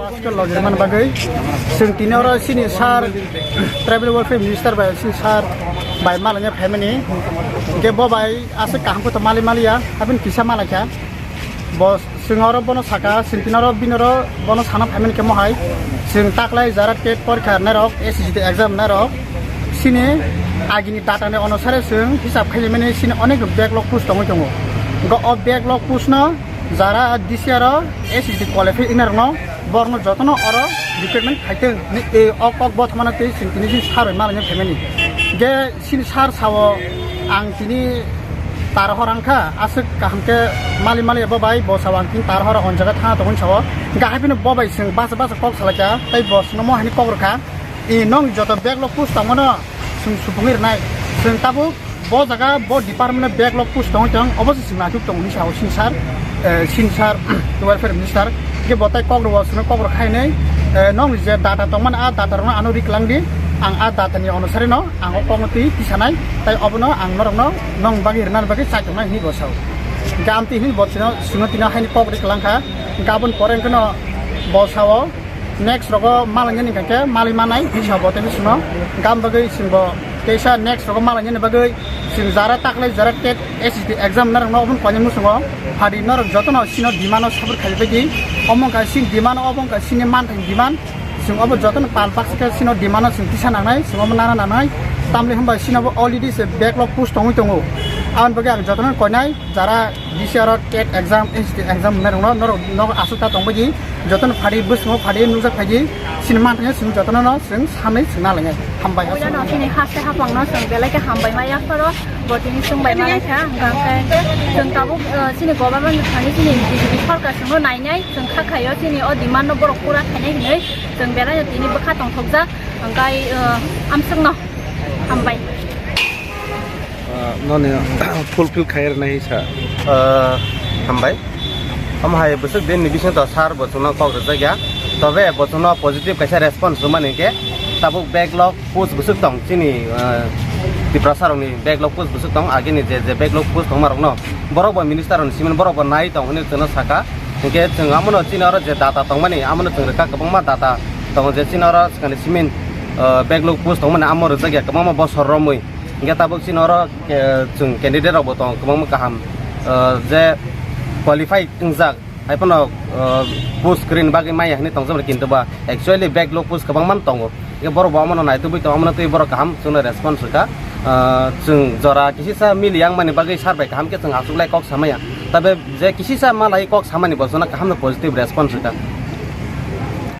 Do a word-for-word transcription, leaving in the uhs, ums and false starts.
Askar logi man bagwi chwng tini oro chini sir tribal welfare minister bai chini sir bai malanya family ke bo bai aswk kaham koto mali maliya abin kisa malakha. Bo chwng oro bono saka, chwng tini oro bini oro bono sana phaimani khe mohai. Chwng taklai jara TET porikha nairok, S S C exam nairok. Chini agini data ni onusare chwng hisab khaimani chini onek backlog post tongwi tongo. Go o backlog post no jara D C R o S S C qualify inarokno borno jotono oro recruitment khaiteng ni e ok ok bo thmana tei chwng tini chini saroi malanya phaimani. Ge Sini sir sao ang tini tar hor ang kha, aswk kaham khe mali mali bo bai bo sao ang tini tar hor on jaga thana tongwi sao. Hingkha hai phano bo bai chwng basa basa kok salai kha, tei bo chwngno mo hani kok rwkha. I nong joto backlog post tongmano chwng supungwi rwnai. Chwng tabuk bo jaga bo department backlog post tongwi tong, obo se chwng naisuk tongo hinwi sao sini sir, eh, sini sir welfare minister. Hingkhe bo tai kok rwo, chwngno kok rw khainai, eh, nong je data tongmani a data rokno ano ri kwlang di. Ang a data ni onusare no ang o kokno twi tisanai, tai obono ang norokno nong bagwi rwnani bagwi chaitongnai hinwi bo sao. Hingkhe amtwi hinwi bo chwngno, chwngno tino haini kok ri kwlang kha. Hingkhe aboni pore hwnkhe no bo sao next rogo malangya ni hingkhe malwi manai hinwi sao bo tei chwngno. Hingkhe am bagwi chwng bo teisa next rogo malangya ni bagwi chwng jara taklai jara TET S S C exam narwkno obono koinai muchungo phadi norok jotono sino demand o support khlai baidi. Omo wngkha sini demand, obo wngkha sini manthai demand. Chwng obo jotono pal baksa khe sino demand o chwng tisa nangnai, chwng omo nana nangnai. Tamni hwnba sino bo already se backlog post tongwi tongo. Aboni bagwi ang jotono koinai jara D C R o TET exam, S S C exam hwnwi rwngno norok nogo aswk ta tongbaidi. Jotono phadi bwswngo phadi nukjak phaidi. Sini manthai chwng jotono no chwng sanwi chwng nalainai. Hambai. Puila no chini haste haphangno chwng belai khe hambai ma yapharo. Bo tini chwng bai manai kha, hwnkha khe chwng tabuk, eh, chini government thani chini B J P sarkar chwngno nainai, chwng kha khaio chini o demand no borok pura khainai hinwi chwng belai no tini bwkha tongthokjak, hwnkhe, eh, amswkno hambai. Ah, noni fulfill khai rwnai sa. Ah, hambai. Omo hai bwswk din ni bisingo to sir bo chwngno kok rwjak ya. Tobe bo chwngno positive kaisa response rwmani hwnkhe tabuk backlog post bwswk tong chini, ah, Tiprasa rokni backlog post bwswk tong, agini je je backlog post tongma rokno borok bo minister rokni simi borok bo nai tong hinwi chwngno saka. Hinkhe chwng amono chini oro je data tongmani amono chwng rwkha, kwbangma data tongo je chini oro swkangni simi, ah, backlog post tongmani amo rwjak ya kwbangma bosor romwi. Hinkhe tabuk chini oro, eh, chwng candidate rokbo tongo kwbangma kaham, eh, je qualified wngjak. Hai phano, eh, post kwrwini bagwi maya hinwi tongjak, kintu ba actually backlog post kwbangma tongo. Hinkhe borok bo omono naitugwi tongo, omono twi borok kaham chwngno response rwkha. Eh, chwng jora kisisa mili yang mani bagwi sir bai kaham khe chwng achuklai kok samaya. Tabe je kisisa malai kok samani bo chwngno kaham no positive response rwkha.